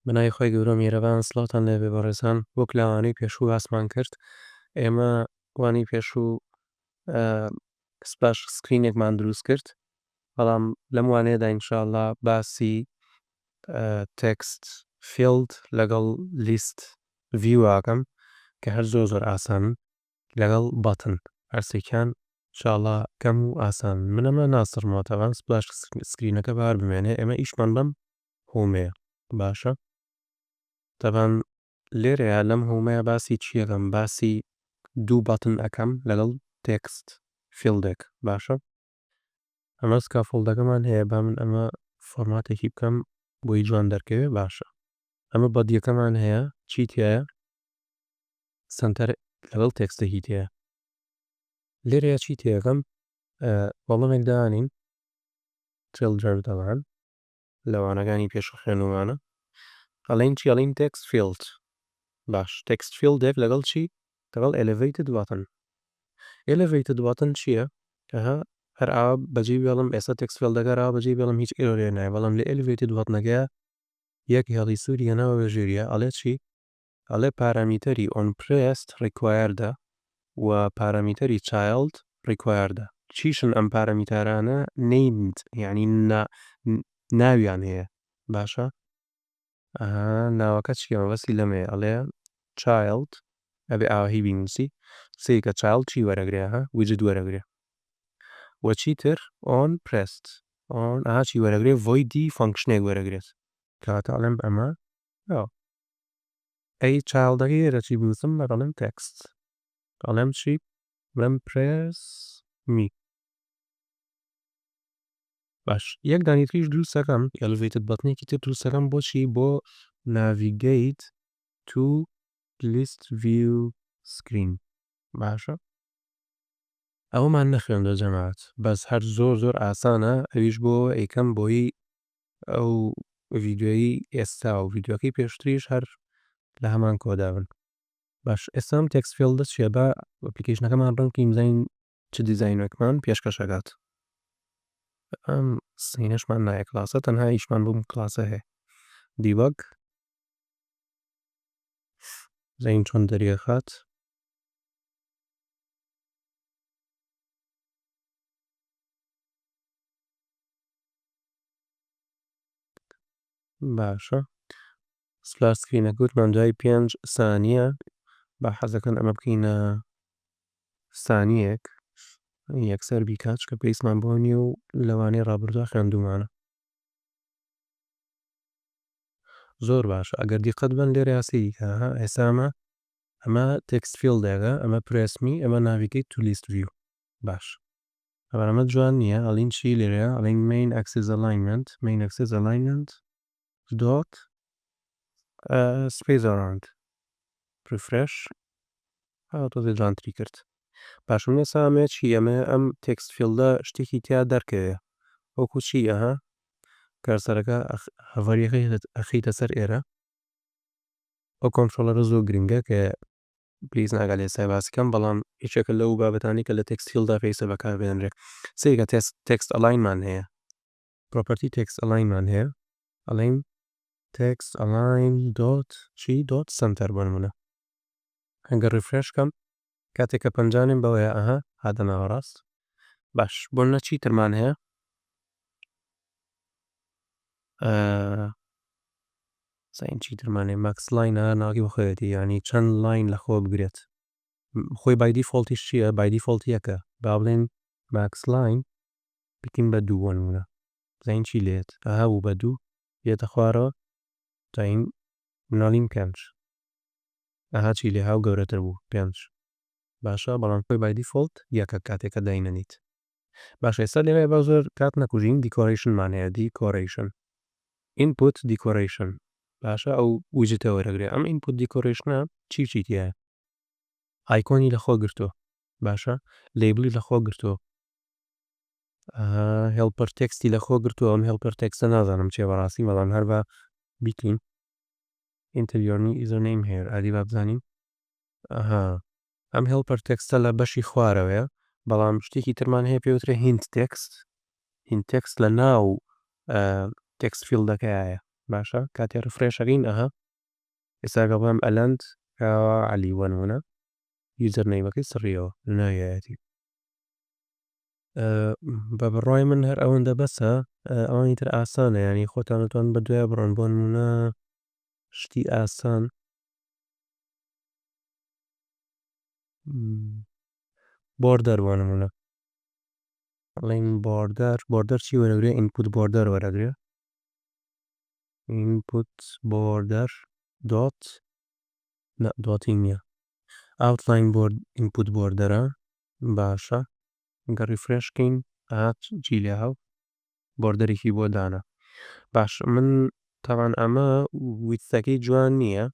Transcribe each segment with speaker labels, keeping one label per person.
Speaker 1: بەناوی خوای گەورە و میهرەبان سڵاوتان لێبێ بەڕێزان وەک لە وانەی پێشوو باسمان کرد ئێمە وانەی پێشوو splash screen ێکمان دروست کرد بەڵام لەم وانەیەدا ان شاء اللە باسی text field لەگەڵ list view ئەکەم کە هەر زۆر زۆر ئاسانن لەگەڵ button هەرسێکیان ان شاء اللە کەم و ئاسانن من ئەمە ناسڕمەوە تەبعەن splash screen ەکە با هەر بمێنێ ئێمە ئیشمان بەم home ەیە باشە تەبعەن لێرەیا لەم home ەیە باسی چی ئەکەم باسی دوو button ئەکەم لەگەڵ text field ێک باشە ئەمە scaffold ەکەمان هەیە با من ئەمە فۆرماتێکی بکەم بۆی جوان دەرکەوێ باشە ئەمە body ەکەمان هەیە چی تایە center لەگەڵ تێکستێکی تایە لێرەیە چی تێەکەم وەڵامێک دانین children تەبعەن لە وانەکانی پێشوو خوێنومانە ئەڵێین چی ئەڵێین text field باش text field ێک لەگەڵ چی لەگەڵ elevated button elevated button چییە ئەها هەر ئاوا بەجێی بێڵم ئێستا text field ەکە ئاوا بەجێی بێڵم هیچ error ێ نایە بەڵام لە elevated button ەکەیا یەک هێڵی سووری هێناوە بە ژێریە ئەڵێ چی ئەڵێ parameter ی onPressed required ە و parameter ی child required ە چیشن ئەم parameter انە named یانی ناویان هەیە باشە ئەها ناوەکە چیە مەبەستی لەمەیە ئەڵێ child ئەبێ ئاواهی بینوسی سەیرکە child چی وەرەگرێ ها widget وەرەگرێ وە چیتر onPressed on ئەها چی وەرەگرێ void ی function ێک وەرەگرێت کەواتە ئەڵێم ئەمە ئەوە ئەی child ەکەی ئێرە چی بنووسم ئەڵێم text ئەڵێم چی بڵێم press me باش یەک دانی تریش دروست ئەکەم elevated button ێکی تر دروست ئەکەم بۆچی بۆ navigate to list view screen باشە ئەوەمان نەخوێندوە جەماعەت بەس هەر زۆر زۆر ئاسانە ئەویش بۆ ئەیکەم بۆی ئەو ڤیدیۆیی ئێستا و ڤیدیۆکەی پێشتریش هەر لە هەمان کۆدا بن. باش ئێستا ئەم text field ە چیە با application ەکەمان run بکەین بزانین چ دیزاینێکمان پێشکەش ئەکات. ئەم سینەشمان نایە کلاسە تەنها ئیشمان بەم کلاسە هەیە. debug بزانین چۆن دەریەخات. باشە splash screen ەکە وتمان دوای پێنج سانیە با حەزەکەن ئەمە بکەینە سانیەک یەکسەر بیکات چکە پێویستمان بۆ نییە و لەوانەیە ڕابردووە خوێندومانە. زۆر باشە ئەگەر دیقەت بن لێرە سەیری کە ها ئێستا ئەمە ئەمە text field ێکە ئەمە press me ئەمە navigate to list view باش ئەمە ئەمە جوان نییە ئەڵین چی لێرەیە ئەڵین main axis alignment main axis alignment dot space around refresh تۆزێ جوانتری کرد. باشە من ئێستا ئەمەوێ چی ئەمەوێ ئەم text field ە شتێکی تیا دەرکەوێ وەکو چی ئەها cursor ەکە hover ەکەی ئەخەیتە سەر ئێرە ئەو controller ە زۆر گرنگە کە پێویست ناکات ئێستا باسی کەم بەڵام یەکێکە لەو بابەتانەی کە لە text field دا پێویستە بەکاربهێنرێ سەیرکە text align مان هەیە property text align مان هەیە ئەڵێین text align dot چی dot center بۆ نمونە ئەگەر refresh کەم کاتێک کە پەنجانێم بەوەیە ئەها هاتە ناوەڕاست باش بۆ نە چی ترمان هەیە ساین چی ترمان هەیە max line ناوەکەی بۆ خۆیەتی یعنی چەند line لە خۆ بگرێت خۆی by default یش چییە by default یەکە با بڵێن max line بکەین بە دوو بۆ نمونە بزانین چی لێت ئەها بوو بە دوو یەتە خوارەوە تاین مناڵین پێنج ئەها چی لێ هاو گەورەتر بوو پێنج باشە بەڵام خۆی by default یەکە کاتێکە داینەنیت باشە ئێستا لێرە با زۆر کات نەکوژین decoration مان هەیە decoration input decoration باشە ئەو widget ە وەرەگرێ ئەم input decoration ە چی چی تیایە icon ی لەخۆ گرتووە باشە label ی لەخۆ گرتووە helper text ی لەخۆ گرتووە ئەم helper text ە نازانم چیە بەڕاستی بەڵام هەر بە بیکەین enter your new username here ئەدی با بزانین ئەها ئەم helper text ە لە بەشی خوارەوەیە بەڵام شتێکی ترمان هەیە پێوترێ hint text hint text لە ناو text field ەکەیە. باشە کاتێ refresh ئەکەین ئەها ئێستا گە بڵێم ئەلەند کاوە عەلی بۆ نمونە user name ەکەی سڕیەوە ناویایەتی. بە بڕوای من هەر ئەوەندە بەسە ئەوانی تر ئاسانە یانی خۆتان ئەتوان بە دوای بڕۆن بۆ نمونە شتی ئاسان border بۆ نمونە ئەڵێین border border چی وەرەگرێ input border وەرەگرێ input border dot نا dot ی نییە outline board input border ە باشە گەر refresh کەین ئەها چی لێ هاو border ێکی بۆ دانا باش من تاوان ئەمە width ەکەی جوان نییە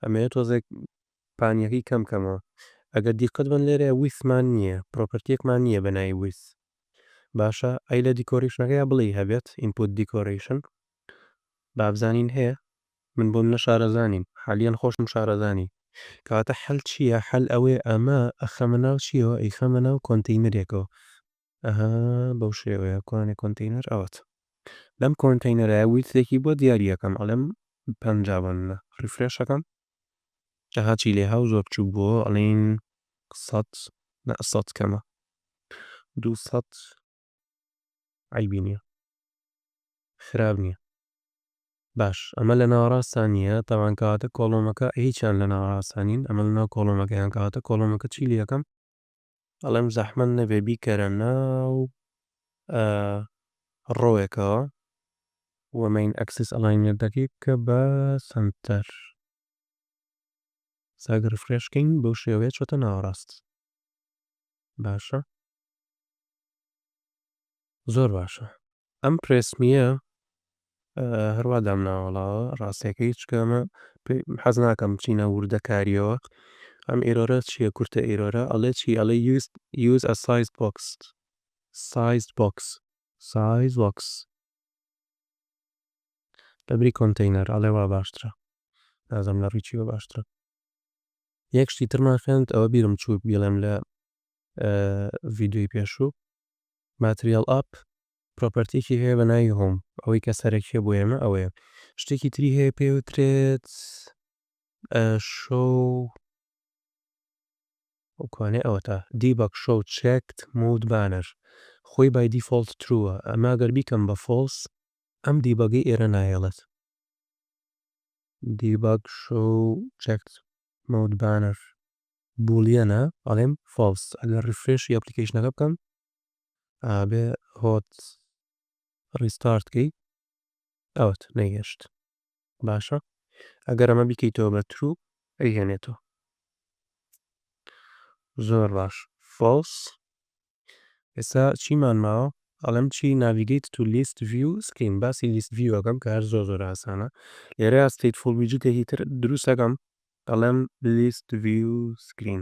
Speaker 1: ئەمەوێت تۆزێک پانیەکەی کەم کەمەوە ئەگەر دیقەت بن لێرە width مان نییە property ەکمان نییە بە ناوی width باشە ئەی لە decoration ەکەی بڵێی هەبێت input decoration بابزانین هەیە من بۆم نە شارەزانیم حالیان خۆشم شارەزانی کەواتە حەل چییە حەل ئەوەیە ئەمە ئەخەمە ناو چیەوە ئەیخەمە ناو container ێکەوە ئەها بەو شێوەیە کوانێ container ئەوەت لەم container ە width ێکی بۆ دیاری ئەکەم ئەڵێم 50 بۆ نمونە refresh ئەکەم ئەها چی لێ هاو زۆر بچووک بووە ئەڵێین 100 نا 100 کەمە 200 عەیبی نییە خراپ نییە باش ئەمە لە ناوەڕاستان نییە تاوان کەواتە column ەکە هیچیان لە ناوەڕاستان نین ئەمە لەناو column ەکەیان کەواتە column ەکە چی لێ ئەکەم ئەڵێم زەحمەت نەبێ بیکەرە ناو row ێکەوە و main axis alignment ەکەی بکە بە center. ساگە refresh کەین بەو شێوەیە چۆتە ناوەڕاست. باشە زۆر باشە. ئەم press me یە هەروە دامناوەڵاوە ڕاستیەکەی چکە ئەمە حەز ناکەم بچینە وردەکاریەوە. ئەم error ە چییە؟ کورتە error ە ئەڵێ چی؟ ئەڵێ use a sized box. Sized box. Size box. لەبری container ئەڵێ وا باشترە. نازانم لە ڕووی چیوە باشترە. یەک شتی ترمان خوێند ئەوە بیرم چوو بیڵێم لە ڤیدیۆی پێشوو. Material App property ێکی هەیە بە ناوی home ئەوەی کە سەرەکیە بۆ ئێمە ئەوەیە. شتێکی تری هەیە پێوترێت show کوانێ ئەوەتا debug show checked mode banner خۆی by default true ە. ئەمە ئەگەر بیکەم بە false ئەم debug ەی ئێرە ناهێڵێت. Debug show checked mode banner boolean ە ئەڵێم false. ئەگەر refresh ی application ەکە بکەم ئابێ hot restart کەی ئەوەت نەیهێشت. باشە ئەگەر ئەمە بیکەیتەوە بە true ئەیهێنێتەوە. زۆر باش false. ئێستا چیمان ماوە؟ ئەڵێم چی navigate to list view screen. باسی list view ئەکەم کە هەر زۆر زۆر ئاسانە. لێرە stateful widget ێکی تر دروست ئەکەم ئەڵێم list view screen.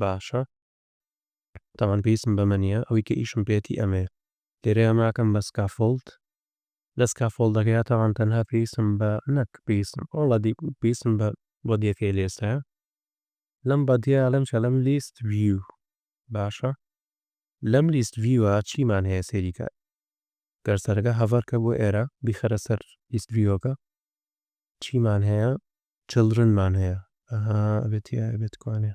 Speaker 1: باشە تاوان پێویستم بەمە نییە ئەوەی کە ئیشم پێێتی ئەمەیە. لێرە ئەمە ئەکەم بە scaffold. لە scaffold ەکەیا تاوان تەنها پێویستم بە نەک پێویستم وەڵا پێویستم بە body ەکەی لێ ئێستا. لەم body ە ئەڵێم چی؟ ئەڵێم list view. باشە لەم list view ە چیمان هەیە سەیریکە؟ cursor ەکە hover کە بۆ ئێرە بیخەرە سەر list view ەکە. چیمان هەیە؟ Children مان هەیە. ئەها ئەبێت ئەبێت کوانێ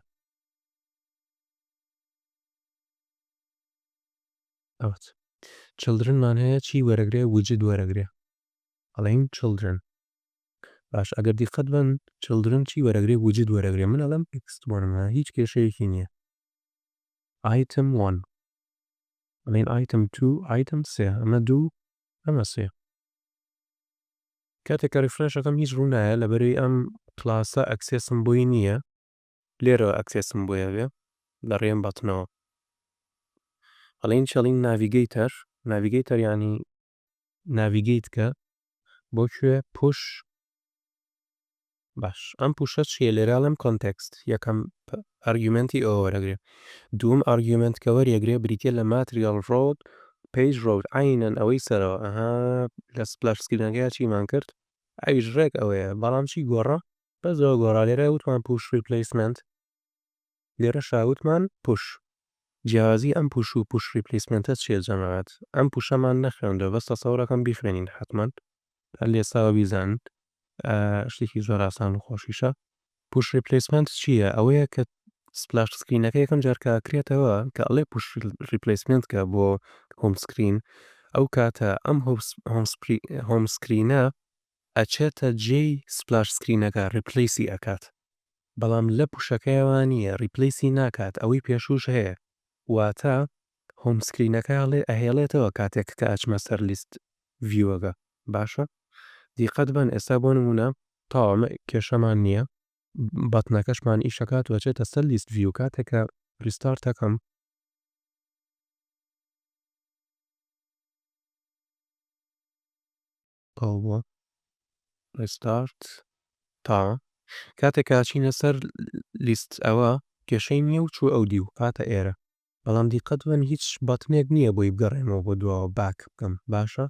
Speaker 1: ئەوەت children مان هەیە چی وەرەگرێ؟ Widget وەرەگرێ. ئەڵێین children. باش ئەگەر دیقەت بن children چی وەرەگرێ؟ Widget وەرەگرێ. من ئەڵێم text بۆ نمونە هیچ کێشەیەکی نییە. Item 1 ئەڵێن item 2 item 3 ئەمە دوو ئەمە سێ. کاتێک کە refresh ئەکەم هیچ ڕوو نایە لەبەرەوەی ئەم class ە access م بۆی نییە. لێرەوە access م بۆیە بێ لە ڕێم button ەوە. ئەڵێن چی؟ ئەڵێن navigator. Navigator یعنی navigate کە بۆ کوێ؟ Push. باش ئەم push ە چییە؟ لێرە ئەڵێم context یەکەم argument ی ئەوە وەرەگرێ. دووەم argument کە وەریەگرێ بریتیە لە material route page route عەینەن ئەوەی سەرەوە. ئەها لە splash screen ەکەیا چیمان کرد؟ ئەویش ڕێک ئەوەیە. بەڵام چی گۆڕا؟ بەس ئەوە گۆڕا. لێرە وتمان push replacement، لێرە شاوتمان push. جیاوازی ئەم push و push replacement ە چییە جەماعەت؟ ئەم push ەمان نەخوێندەوە بەس تەسەورەکەم بیخوێنین حتمما. هەر لە ئێستاوە بیزانن شتێکی زۆر ئاسان و خۆشیشە. Push replacement چییە؟ ئەوەیە کە splash screen ەکە یەکەم جار کە ئەکرێتەوە کە ئەڵێ push replacement کە بۆ home screen، ئەو کاتە ئەم home screen ە ئەچێتە جێی splash screen ەکە، replace ی ئەکات. بەڵام لە push ەکەیەوە نییە، replace ی ناکات، ئەوەی پێشووش هەیە. واتە home screen ەکە ئەهێڵێتەوە کاتێک کە ئەچمە سەر list view ەکە. باشە دیقەت بەن ئێستا بۆ نمونە تەواو ئەمە کێشەمان نییە، button ەکەشمان ئیشەکات و ئەچێتە سەر list view. کاتێک کە restart ئەکەم تەواو بووە restart تاوە. کاتێک کە ئەچینە سەر لیست ئەوە کێشەی نییە و چوو ئەو دیو هاتە ئێرە. بەڵام دیقەت بەن هیچ button ێک نییە بۆی بگەڕێمەوە بۆ دواوە back بکەم. باشە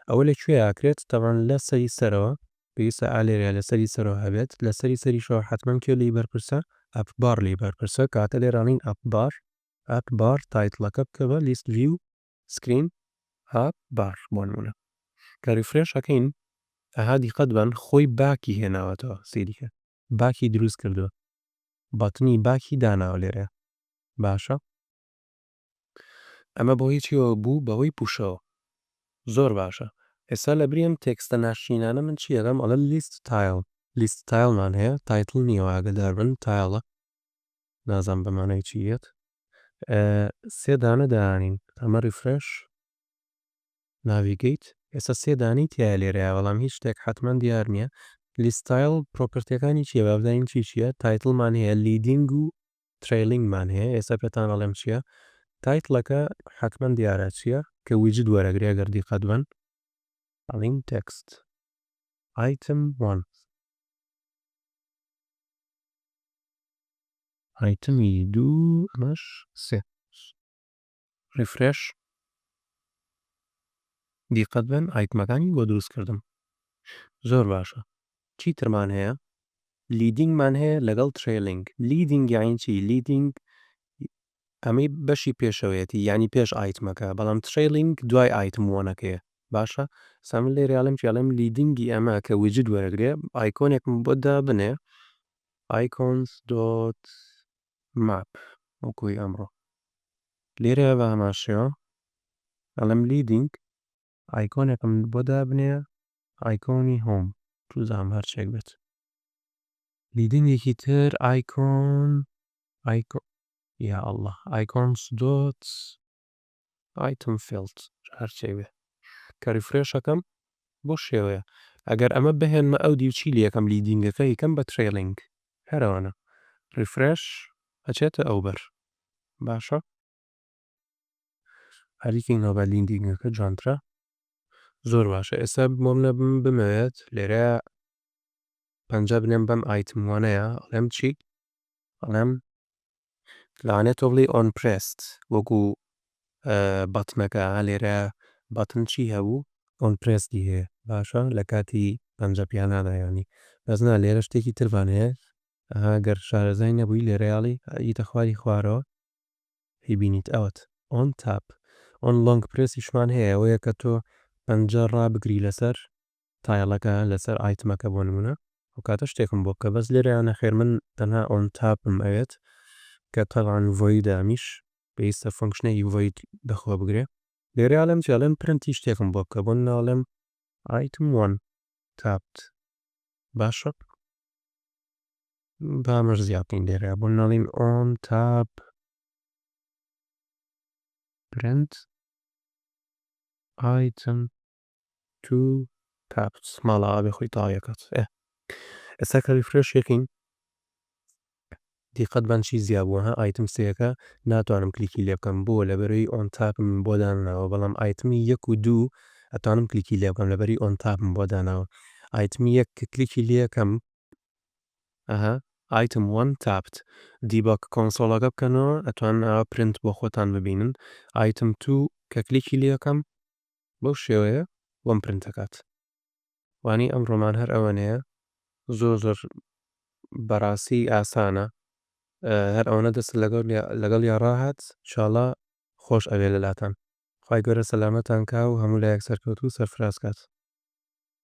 Speaker 1: ئەوە لە کوێ ئاکرێت؟ تەبعەن لە سەری سەرەوە پێویستە ئالێرە لە سەری سەرەوە هەبێت. لە سەری سەریشەوە حتمما کێ لێی بەرپرسە؟ app bar لێی بەرپرسە. کاتە لێرانین app bar، app bar title ەکە بکە بە list view screen app bar بۆ نمونە. کە refresh ئەکەین ئەها دیقەت بەن خۆی back ی هێناوەتەوە. سەیریکە back ی دروست کردووە، button ی back ی داناوە لێرە. باشە ئەمە بەهۆی چیەوە بوو؟ بەهۆی push ەوە. زۆر باشە ئێستا لە بری ئەم تێکستە ناشرینانە من چی ئەکەم؟ ئەڵێم list tile. List tile مان هەیە، title نییە ئاگادار بن، tile ە نازانم بە مانای چی یەت. سێ دانە دانین. ئەمە refresh navigate. ئێستا سێ دانەی تایە لێرەیە، بەڵام هیچ شتێک حتمما دیار نییە. List tile property ەکانی چییە؟ با بزانین چی چییە. Title مان هەیە، leading و trailing مان هەیە. ئێستا پێتان ئەڵێم چییە. Title ەکە حتمما دیارە چییە کە widget وەرەگرێ ئەگەر دیقەت بن. ئەڵین text item 1 item ی دوو ئەمەش سێ. Refresh دیقەت بن item ەکانی بۆ دروست کردم. زۆر باشە. چی ترمان هەیە؟ Leading مان هەیە لەگەڵ trailing. Leading یعنی چی؟ Leading ئەمەی بەشی پێشەوەیەتی، یعنی پێش item ەکە، بەڵام trailing دوای item one ەکەیە. باشە ئێستا من لێرە ئەڵێم چی؟ ئەڵێم leading ی ئەمە کە widget وەرەگرێ icon ێکم بۆ دابنێ، icons dot map وەکوی ئەمڕۆ. لێرە بە هەمان شێوە ئەڵێم leading icon ێکم بۆ دابنێ، icon ی home چوزانم هەرچێک بێت. Leading ێکی تر icon icon یا الله icons dot item field هەرچێک بێ. کە refresh ەکەم بۆ شێوەیە. ئەگەر ئەمە بهێنمە ئەو دیو چی لێکەم؟ Leading ەکە یکەم بە trailing. هەرەوانە refresh ئەچێتە ئەو بەر. باشە هەریکەینەوە بە leading ەکە جوانترە. زۆر باشە. ئێستا بۆم نەبم بمەوێت لێرە پەنجە بنێم بەم item one ەیە، ئەڵێم چی؟ ئەڵێم لەوانەیە تۆ بڵێی on pressed وەکو button ەکە. لێرە button چی هەبوو؟ On pressed ی هەیە. باشە لە کاتی پەنجە پیانانە یانی. بەس نا لێرە شتێکی ترمان هەیە. ئەها گەر شارەزای نەبووی لێرە یاڵی ئیتە خواری خوارەوە هیبینیت ئەوەت on tap. On long press یشمان هەیە، ئەوەیە کە تۆ پەنجە ڕابگری لەسەر tile ەکە، لەسەر item ەکە بۆ نمونە، ئەو کاتە شتێکم بۆ بکە. بەس لێرەیان نەخێر من تەنها on tap م ئەوێت کە تەبعەن void ە، ئەمیش پێویستە function ێکی void لەخۆ بگرێ. لێرە ئەڵێم چی؟ ئەڵێم پرنتی شتێکم بۆ بکە. بۆ نمونە ئەڵێم item 1 tapped. باشە با ئەمەش زیاد بکەین لێرە. بۆ نمونە ئەڵێم on tap print item 2 tapped. ماڵە ئابێ خۆی تاویەکات. ئێستا کە refresh ەکەین دیقەت بەن چی زیاد بووە. ها item سێەکە ناتوانم کلیکی لێ بکەم بۆ لەبەرەوەی on tap م بۆ داناوە، بەڵام item ی یەک و دوو ئەتوانم کلیکی لێ بکەم لەبەری on tap م بۆ داناوە. Item ی یەک کە کلیکی لێ یەکەم ئەها item 1 tapped. Debug console ەکە بکەنەوە ئەتوانن ئاوا پرنت بۆ خۆتان ببینن. Item 2 کە کلیکی لێ یەکەم بەو شێوەیە بۆم پرنتەکات. وانی ئەمڕۆمان هەر ئەوەنەیە. زۆر زۆر بەڕاستی ئاسانە. هەر ئەوەنە دەست لەگەڵ یا ڕاهات ئینشاڵڵا خۆش ئەوێ لەلاتان. خوای گەورە سەلامەتان کا و هەموو لایەک سەرکەوتوو سەرفراز کات.